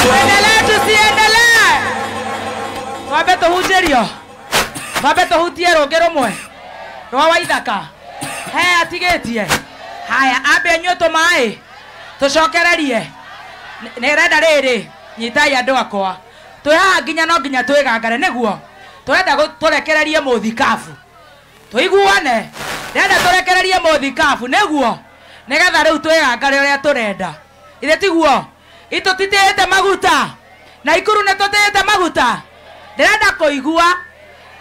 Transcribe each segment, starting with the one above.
Tuendelee tusiendelee? Twambe tũhunjĩrio. Twambe tũhutie rũngĩ rũmwe rwa Waithaka. He atigĩtie. Haya, ambe anyue tũmaĩ tũcokererie. Nĩrenda rĩrĩ, nyitai andũ akwa. Twĩ haha nginya no nginya twĩgangare nĩguo. Tũrenda tũrekererie mũthikabu. Tũiguane. Ndĩrenda tũrekererie mũthikabu nĩguo. Nĩgetha rĩu twĩgangare ũrĩa tũrenda. Ithe tiguo? Itũtitĩĩte maguta. Na Ikuru nĩtũtĩĩte maguta. Ndĩrenda kũigua.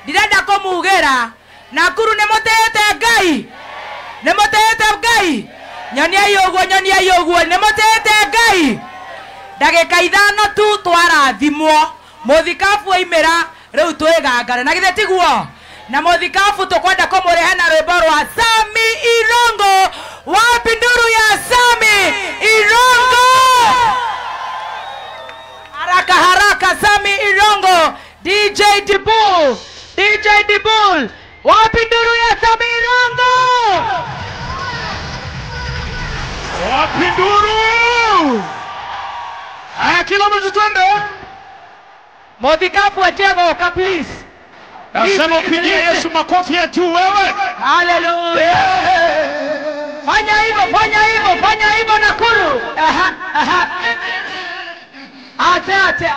Ndirenda kũmugĩra. Nakuru nĩmũtĩĩte Ngai. Nĩmũtĩĩte Ngai. Nyoniai ũguo, nyoniai ũguo, nĩmũtĩĩte Ngai. Ndagĩka ithano tu twarathimwo. Mũthikabu oimĩra rĩu twĩgangare. Na githĩ tiguo? Na mũthikabu tũkwenda kũmũrehe na rwĩmbo rwa Sami Irongo. Wapi nduru ya Sami Irongo? Haraka haraka, Sami Irongo. DJ Dibul, DJ Dibul. Wapi nduru ya Sami Irongo? Wapi nduru? Haya, kila mtu twende. Mũthikabu atie please. Nasema upigie Yesu makofi ya juu wewe. Hallelujah. Fanya hivyo, fanya hivyo, fanya hivyo Nakuru. Aha, aha. Ate, ate.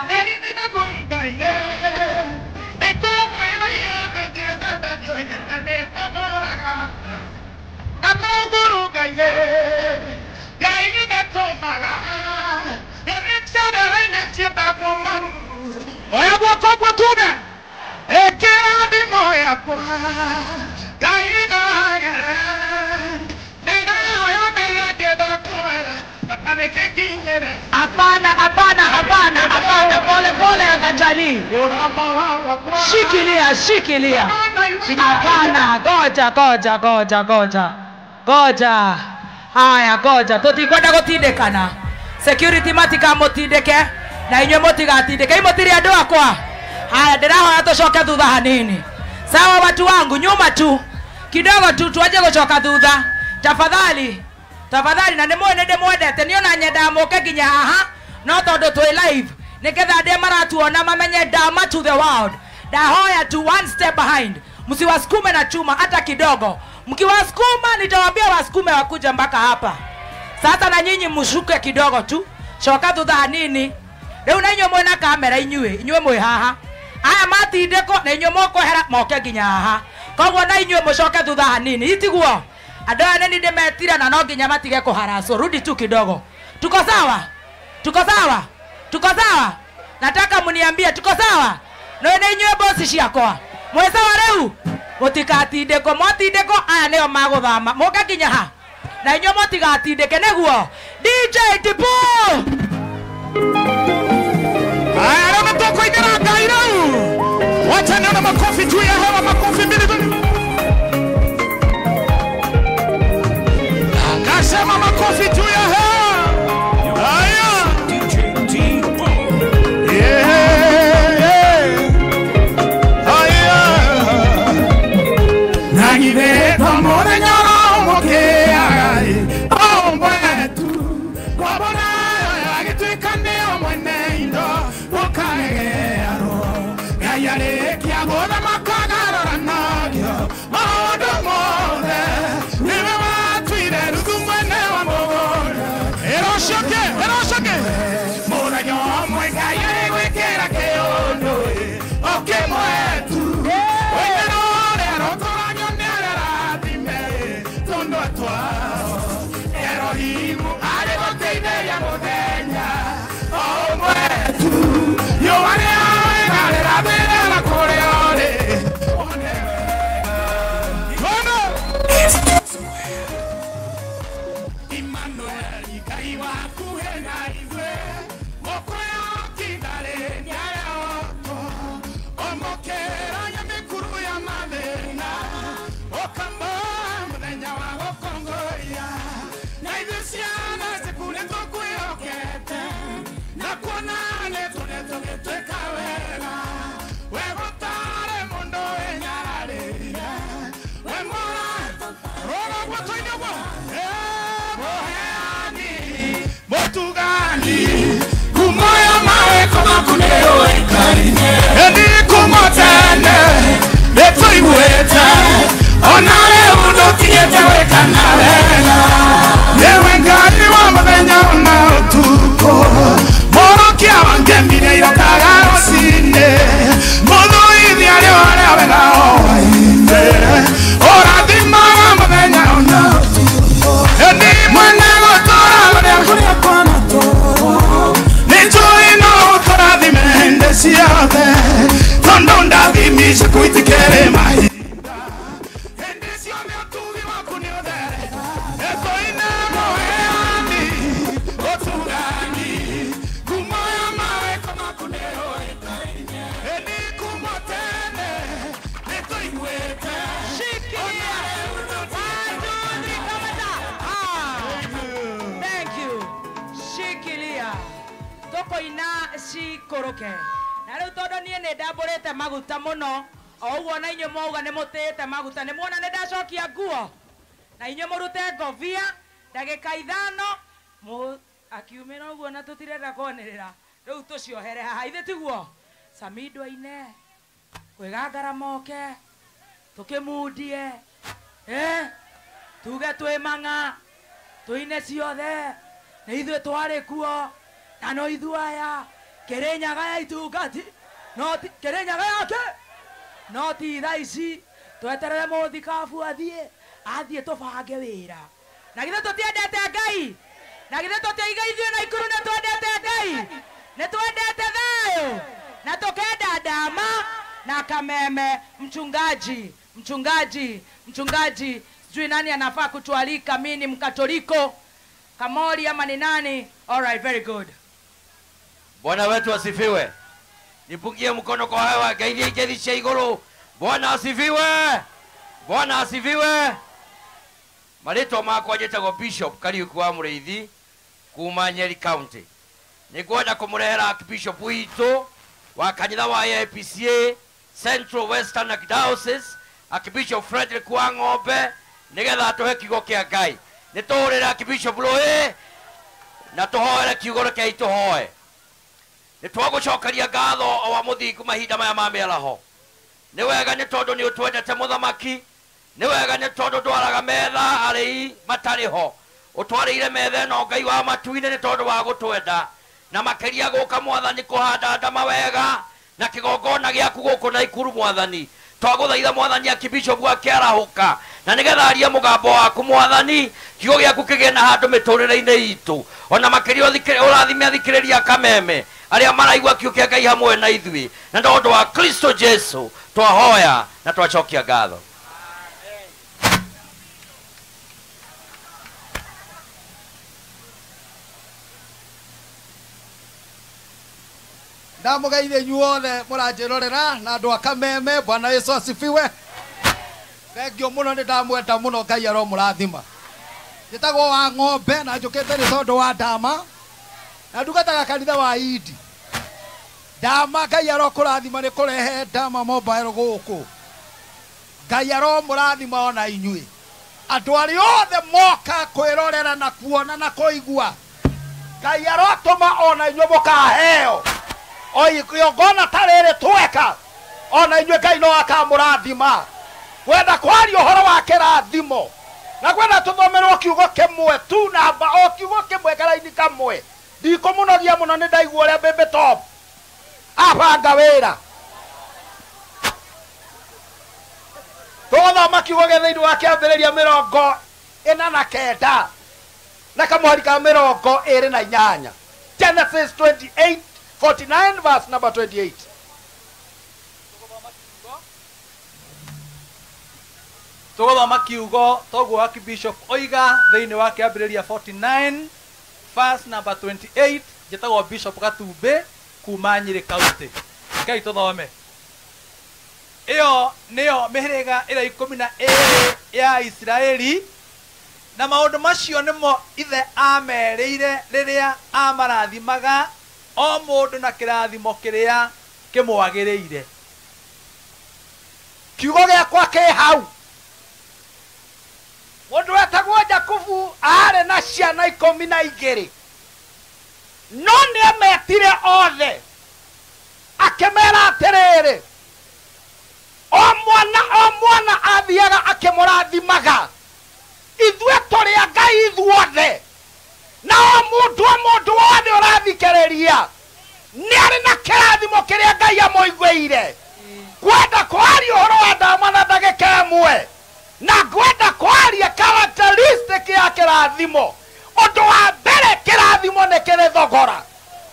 Hapana, hapana, hapana, hapana. Pole pole akachali. Shikilia, shikilia. Hapana, goja, goja, goja, goja. Goja. Haya, goja. Tutikwenda gutindikana. Security matikamutindike na inyuĩ mũtigatindĩke. Imũtirĩ andũ akwa. Haya, ndĩrahoya tũcoke thutha hanini. Sawa watu wangu, nyuma tu kidogo tu, tuaje gũcoka thutha tafadhali. Tafadhali, na nĩmũĩ nĩndĩmwendete. Niĩ ona nyendaga mũke nginya haha, no tondũ twĩ live nĩgetha andĩa maratuona mamenye Dama to the world. Ndahoya tu one step behind, msiwasukume na chuma hata kidogo. Mkiwasukuma nitawaambia wasukume wakuja mpaka hapa. Sasa na nyinyi mshuke kidogo tu, coka thutha hanini. Rĩu na inyuĩ mwĩna kamera, inyuĩ inyuĩ mwĩ haha. Aya matindĩkwo na inyuĩ mũkwehera moke nginya haha. Koguo na inyuĩ mũcoke thutha hanini, itiguo? Andũ aya nĩ ndĩmetire na no nginya matige kũharacwo. Rudi tu kidogo. Tuko sawa? Tuko sawa? Tuko sawa? Nataka mniambie tuko sawa? No nĩ inyuĩ bosi ciakwa. Mwĩ sawa rĩu? Mũtigatindĩkwo, mwatindĩkwo aya nĩo magũthama. Mũke nginya ha? Na inyuĩ mũtigatindĩke nĩguo. DJ Dibu. Haya, leo natoka Ngai rĩu. Wacha nione makofi juu ya hewa, makofi mbili mbili. Nasema makofi juu ya hewa. Haya. Yeah, yeah. Haya. Nagitheta mũthenya ũmũkĩagai o mwetu kwabona agĩtuĩka nĩo mwene indo ũkagearwo Ngai arĩkia gũthamaka agarũranagio maũndũ mothe nĩwe watuire Ruthu mwene wa mũgũnda. Ĩrocoke, ĩrocoke. Mũthenya ũmwe Ngai arĩgwĩkĩra kĩũndũ o kĩmwetu ũinĩra ũrĩa rũtũranio nĩ arĩa arathime tondũ atwao Erohimu arĩ gũteithĩria mũthenya o mwetu riũa rĩarega rĩrathĩrĩra kũrĩa ũrĩ one wega. Emmanuel Ngai wakuhĩ na ithuĩ mũkũyũ kindarĩ nĩarehotwo ũmũkĩrania mĩkuru ya mathĩna ũkamoa mũthenya wa gũkũngũiya na ithuĩ ciana ciaku nĩtũkwĩhokete na kuona nĩtũrĩ tũgĩtuĩka wega we gũtarĩ mũndũ wĩnyararĩire we mũra rũra guo tũine guo. Mũheani Ona rĩu ndũtigĩte gwĩkana wega. Nĩwe Ngai wa mũthenya na ũtukũ. Mũrokia wa ngemi irokaga rũcinĩ. Mũthũithi arĩ ũrĩa wega o hwaĩ-inĩ. Ũrathimaga mũthenya na ũtukũ. Ĩndĩ mwene gũtũũra kũrĩa kũrĩa kwanatũũrwo. Nĩnjũĩ no ũtũrathime hĩndĩ ciothe. Tondũ ndathimi ciaku itikĩrĩ mahinda. Hĩndĩ ciothe ũtugi waku nĩũthereraga. Ĩtũine mũheani, ũtugani. Ngumo ya mawĩko maku nĩyũĩkaine. Ĩndĩ kuma tene nĩtũiguĩte. Shikilia. One, two, three, kamata. Ah. Thank you. Shikilia. Tũkũina cikũrũke. Na rĩu tondũ niĩ nĩ ndambũrĩte maguta mũno, o ũguo na inyuĩ mwauga nĩ mũtĩĩte maguta, nĩ muona nĩ ndacokia nguo. Na inyuĩ mũrute ngobia ndagĩka 5 akiumĩra ũguo na tũtirenda kwanĩrĩra. Rĩu tũciohere haha, ithe tiguo? Samido aine, kwĩgangara moke, tũkĩmundie, tuge twĩ mang'a, tũine ciothe, nĩ ithuĩ twarĩ kuo, na no ithuĩ aya, Kĩrĩnyaga ya itungati, no ti Kĩrĩnyaga yake, no ti thaa ici, tweterere mũthikabu athiĩ, athiĩ tũbange wĩra. Na githĩ tũtiendete Ngai? Na githĩ tũtiaiga ithuĩ na Ikuru nĩ twendete Ngai? Nĩ twendete thayũ? Na tũkenda ndama na kameme. Mchungaji, mchungaji, mchungaji, sijui nani anafaa kutualika, mimi ni Mkatoliko, Kamori ama ni nani? All right, very good. Bwana wetu asifiwe. Nipungie mkono kwa hewa, Ngai ngerishe iguru. Bwana asifiwe. Bwana asifiwe. Marĩtwa makwa njĩtagwo Bishop Kariuki wa Mũrĩithi kuma Nyeri County. Nĩngwenda kũmũrehera Archbishop witũ wa kanitha wa AIPCA Central Western Archdiocese, Archbishop Frederick wa Ng'ombe, nĩgetha atũhe kiugo kĩa Ngai. Nĩtũhũrĩre Archbishop rũĩ na tũhoere kiugo, rekei tũhoe. Nĩtwagũcokeria ngatho o wa mũthingu mahinda maya ma mĩaraho. Nĩ wega nĩ tondũ nĩ ũtwendete mũthamaki, nĩ wega nĩ tondũ ndwaraga metha arĩi matarĩ ho. Ũtwarĩire metha ĩno Ngai wa matu-inĩ nĩ tondũ wa gũtwenda. Na makĩria gũka mwathani kũhanda ndama wega na kĩgongona gĩaku gũkũ na Ikuru mwathani. Twagũthaitha mwathani Archbishop akĩarahũka na nĩgetha arie mũgambo waku mwathani, kiugo gĩaku kĩgĩe na handũ mĩtũrĩre-inĩ itũ. Ona makĩria ũrathime athikĩrĩria kameme arĩa maraigua kiugo kĩa Ngai hamwe na ithuĩ. Na tondũ wa Kristo Jesu twahoya na twacokia ngatho. Ndamũgeithia inyuothe mũranjĩrorera na andũ a Kameme. Bwana Yesu asifiwe. Thengio mũno, nĩ ndamwenda mũno, Ngai aromũrathima. Njĩtagwo wa Ng'ombe na njũkĩte nĩ tondũ wa ndama na ndungataga kanitha wa Idi. Ndama, Ngai arokũrathima nĩ kũrehe ndama mobile gũkũ. Ngai aromũrathima ona inyuĩ. Andũ arĩa othe moka kwĩrorera na kuona na kũigua, Ngai arotũma ona inyuĩ mũkaheo. O igongona ta rĩrĩ tweka, ona inyuĩ Ngai no akamũrathima. Kwenda kwaria ũhoro wa kĩrathimo na kwenda tũthomerwo kiugo kĩmwe tu, namba o kiugo kĩmwe karaini kamwe. Ndikũmũnogia mũno, nĩ ndaigua ũrĩa Baby Top abanga wĩra. Tũgũthoma kiugo gĩa thĩinĩ wa kĩambĩrĩria 49 na kamũhari ka 28. Genesis 28 49 verse number 28. Tũgũthoma kiugo toguo Archbishop oiga thĩinĩ wa kĩambĩrĩria 49 verse number 28. Njĩtagwo Bishop Gatumbĩ kuma Nyĩrĩ County. Ngai tũthome. Ĩyo nĩyo mĩhĩrĩga ĩrĩa 12 ya Isiraeli, na maũndũ macio nĩmo ithe amerĩire rĩrĩa amarathimaga o mũndũ na kĩrathimo kĩrĩa kĩmwagĩrĩire. Kiugo gĩakwa kĩ hau. Mũndũ wetagwo Jakubu aarĩ na ciana 12, no nĩametire othe akĩmera atĩrĩrĩ, O mwana athiaga akĩmũrathimaga. Ithuĩ tũrĩ a Ngai ithuothe. Na o mũndũ wothe ũrathikĩrĩria nĩ arĩ na kĩrathimo kĩrĩa Ngai amũiguĩire. Ngwenda kwaria ũhoro wa ndama na ndagĩka ĩmwe, na ngwenda kwaria characteristic ya kĩrathimo. Ũndũ wa mbere, kĩrathimo nĩ kĩrĩ thogora.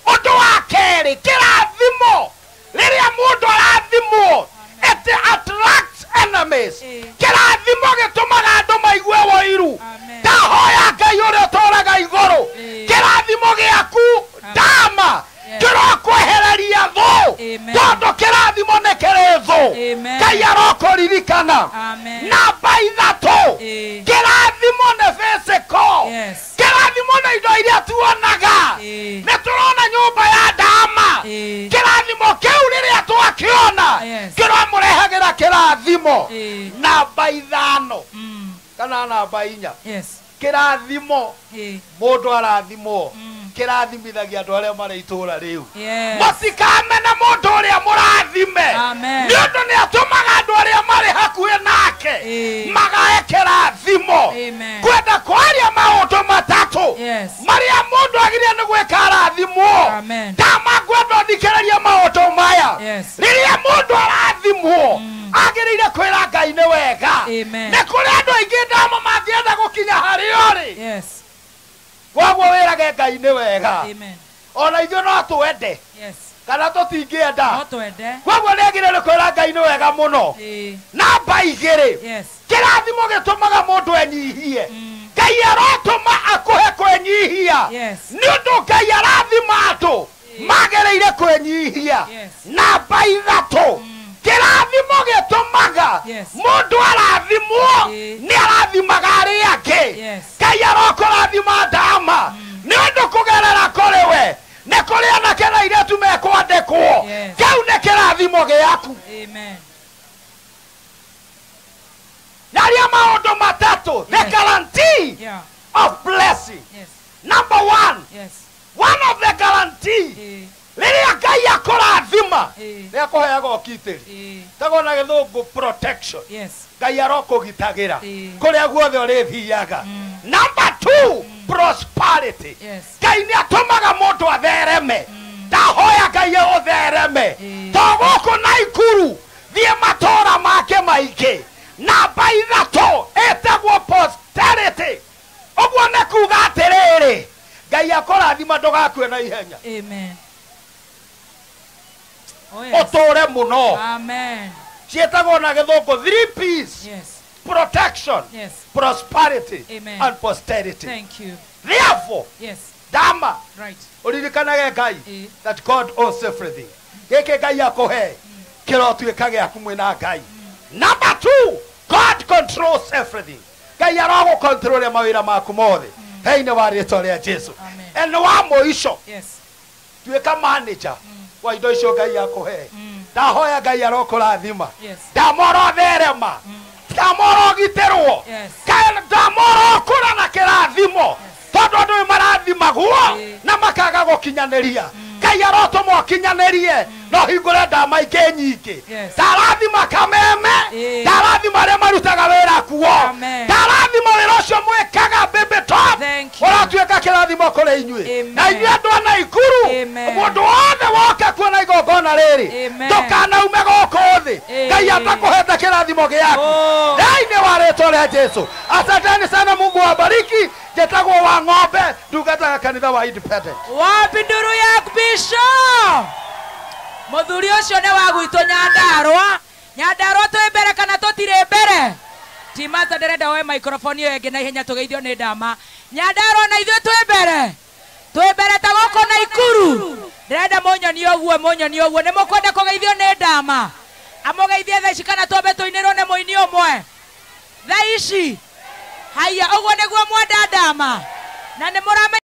Ũndũ wa kerĩ, kĩrathimo rĩrĩa mũndũ arathimwo, it attracts enemies. Kĩrathimo gĩtũmaga andũ maigue wũiru. Ndahoya Ngai ũrĩa ũtũũraga igũrũ, kĩrathimo gĩaku ndama kĩrokwehereria thũ, tondũ kĩrathimo nĩ kĩrĩ thũ. Ngai arokũririkana. Namba 3, kĩrathimo nĩ physical. Kĩrathimo nĩ indo iria tuonaga. Nĩ tũrona nyũmba ya ndama. Kĩrathimo kĩu rĩrĩa twakĩona kĩramũrehagĩra kĩrathimo. Namba 5 kana namba 4, kĩrathimo mũndũ arathimwo kĩrathimithagia andũ arĩa marĩ itũũra rĩu. Mũtikamene mũndũ ũrĩa mũrathime, nĩ ũndũ nĩ atũmaga andũ arĩa marĩ hakuhĩ nake magae kĩrathimo. Kwenda kwaria maũndũ matatũ marĩa mũndũ agĩrĩire nĩ gwĩka arathimwo. Ndama ngwenda ũthikĩrĩrie maũndũ maya. Rĩrĩa mũndũ arathimwo agĩrĩire kwĩra Ngai nĩ wega. Nĩ kũrĩ andũ aingĩ ndama mangĩenda gũkinya harĩa ũrĩ. Koguo wĩrage Ngai nĩ wega. Ona ithuĩ no twende kana tũtingĩenda. Koguo nĩ agĩrĩire kwĩra Ngai nĩ wega mũno. Namba 2, kĩrathimo gĩtũmaga mũndũ enyihie. Ngai arotũma akũhe kwĩnyihia, nĩ ũndũ Ngai arathima andũ magĩrĩire kwĩnyihia. Namba 3, kĩrathimo gĩtũmaga mũndũ arathimwo nĩ arathimaga arĩa angĩ. Ngai arokũrathima ndama, nĩ ũndũ kũgerera kũrĩ we nĩ kũrĩ anake na airĩtu mekwandĩkwo. Kĩu nĩ kĩrathimo gĩaku. Naria maũndũ matatũ, the guarantee of blessing. Number 1, one of the guarantee, rĩrĩa Ngai akũrathima nĩ akũheaga ũgitĩri. Tagwo na gĩthũngũ protection. Ngai arokũgitagĩra kũrĩa guothe ũrĩthiaga. Number 2, prosperity. Ngai nĩ atũmaga mũndũ athereme. Ndahoya Ngai ũthereme, to gũkũ Naikuru, thiĩ matũũra make maingĩ. Namba 3 ĩtagwo posterity. Ũguo nĩ kuga atĩrĩrĩ, Ngai akũrathima ndũgakue na ihenya. Ũtũũre mũno. Ciĩtagwo na gĩthũngũ 3 P's. Protection, prosperity, and posterity. Thank you. Therefore, ndama ũririkanage Ngai that God owns everything. Gĩkĩ Ngai akũhe kĩrotuĩka gĩaku mwĩna Ngai. Number 2, God controls everything. Ngai arogũkontrole mawĩra maku mothe thĩinĩ wa rĩtwa rĩa Jesu. And wa mũico, tuĩka manager wa indo icio Ngai akũhe. Ndahoya Ngai arokũrathima. Ndama ũrotherema, ndama ũrogitĩrwo, ndama ũrokũra na kĩrathimo, tondũ andũ nĩ marathimagwo na makaga gũkinyanĩria. Ngai arotũma ũkinyanĩrie no hingũre ndama ingĩ nyingĩ. Ndarathima Kameme, ndarathima arĩa marutaga wĩra kuo, ndarathima wĩra ũcio mwĩkaga Baby Top, ũratuĩka kĩrathimo kũrĩ inyuĩ. Na inyuĩ andũ a Naikuru, mũndũ wothe woka kuona igongona rĩrĩ, ndũkanaume gũkũ thĩ Ngai atakũhete kĩrathimo gĩaku thĩinĩ wa rĩtwa rĩa Jesu. Asanteni sana, Mungu awabariki. Njĩtagwo wa Ng'ombe, ndungataga kanitha wa Independent. Wapi nduru yaku Bishop? Mũthuri ũcio nĩ wa gwitũ Nyandarũa. Nyandarũa twĩ mbere kana tũtirĩ mbere? Timata ndĩrenda woe microphone ĩyo ĩngĩ na ihenya tũgeithio nĩ ndama. Nyandarũa na ithuĩ twĩ mbere. Twĩ mbere ta gũkũ Naikuru. Ndĩrenda mũnyonie ũguo, mũnyonie ũguo. Nĩ mũkwenda kũgeithio nĩ ndama? Amũgeithie thaa ici kana twambe tũinĩrwo nĩ mũini ũmwe? Thaa ici? Haiya, ũguo nĩguo mwenda ndama. Na nĩ mũramenya